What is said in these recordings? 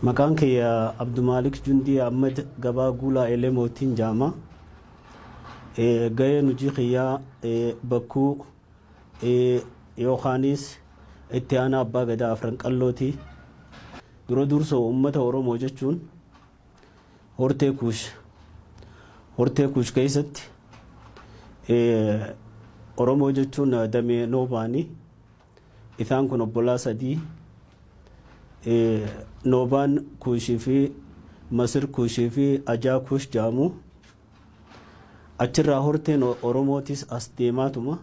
Maqaan kiyya Abdumaalik Jundii Ahmad Gabaa Guulaa Elemootiin jedhama. Gaheen hojii kiyyaa bakkuu yookaanis itti aanaa abbaa gadaa Afran Qallooti. Dura dursoo uummata Oromoo jechuun hortee Kuush. Hortee Kuush keessatti Oromoo jechuun damee Noobaani. Isaan kun obbolaa sadii Noobaan Kuushii fi Masir Kuushii fi Ajaa Kuush jedhamu. Achirraa horteen Oromootis as deemaatuma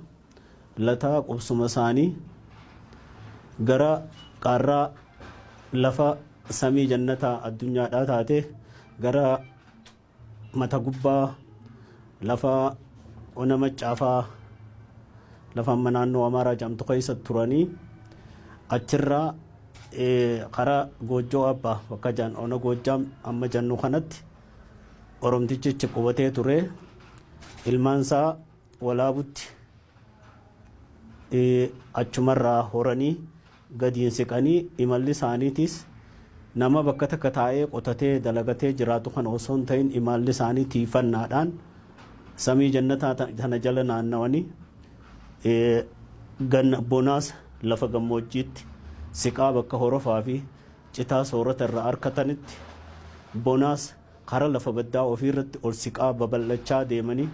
lataa qubsuma isaanii gara qaarraa lafa samii jannataa addunyaadhaa taate gara mata gubbaa lafa ona Maccaafaa lafa amma naannoo Amaaraa jedhamtu keessa turanii achirraa karaa Goojjoo Abbaa bakka jedhan ona Goojjaam amma jennu kanatti Oromtichi achi qubatee ture. Ilmaan isaa Walaabutti achumarraa horanii gadiin siqanii imalli isaaniitis nama bakka takka taa'ee qotatee dalagatee jiraatu kana osoo hin ta'in imalli isaanii tiifannaadhaan samii jannataa tana jala naannawanii ganna bonaas lafa gammoojjiitti siqaa bakka horofaa fi citaa soorata irraa arkatanitti bonaas kara lafa baddaa ofii irratti ol siqaa babal'achaa deemanii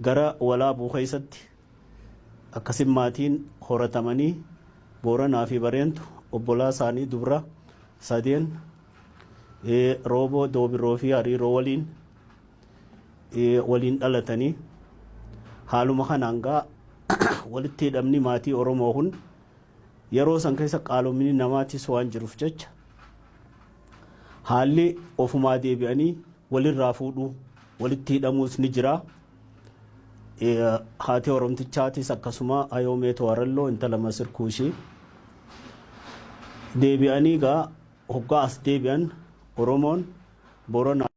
gara Walaabuu keessatti akkasin maatiin horatamanii Booranaa fi Bareentu obbolaa isaanii dubra sadeen Rooboo, Doobiroo fi Hariiroo waliin waliin dhalatanii haaluma kanaan gaa walitti hidhamni maatii Oromoo kun yeroo san keessa qaalomni namaatis waan jiruuf jecha haalli ofumaa deebi'anii walirraa fuudhuu walitti hidhamuus ni jira. Haati Oromtichaatis akkasuma Ayoo Meetoo Aralloo intala Masir Kuushii deebi'anii gaa hoggaa as deebi'an Oromoon Booranaa.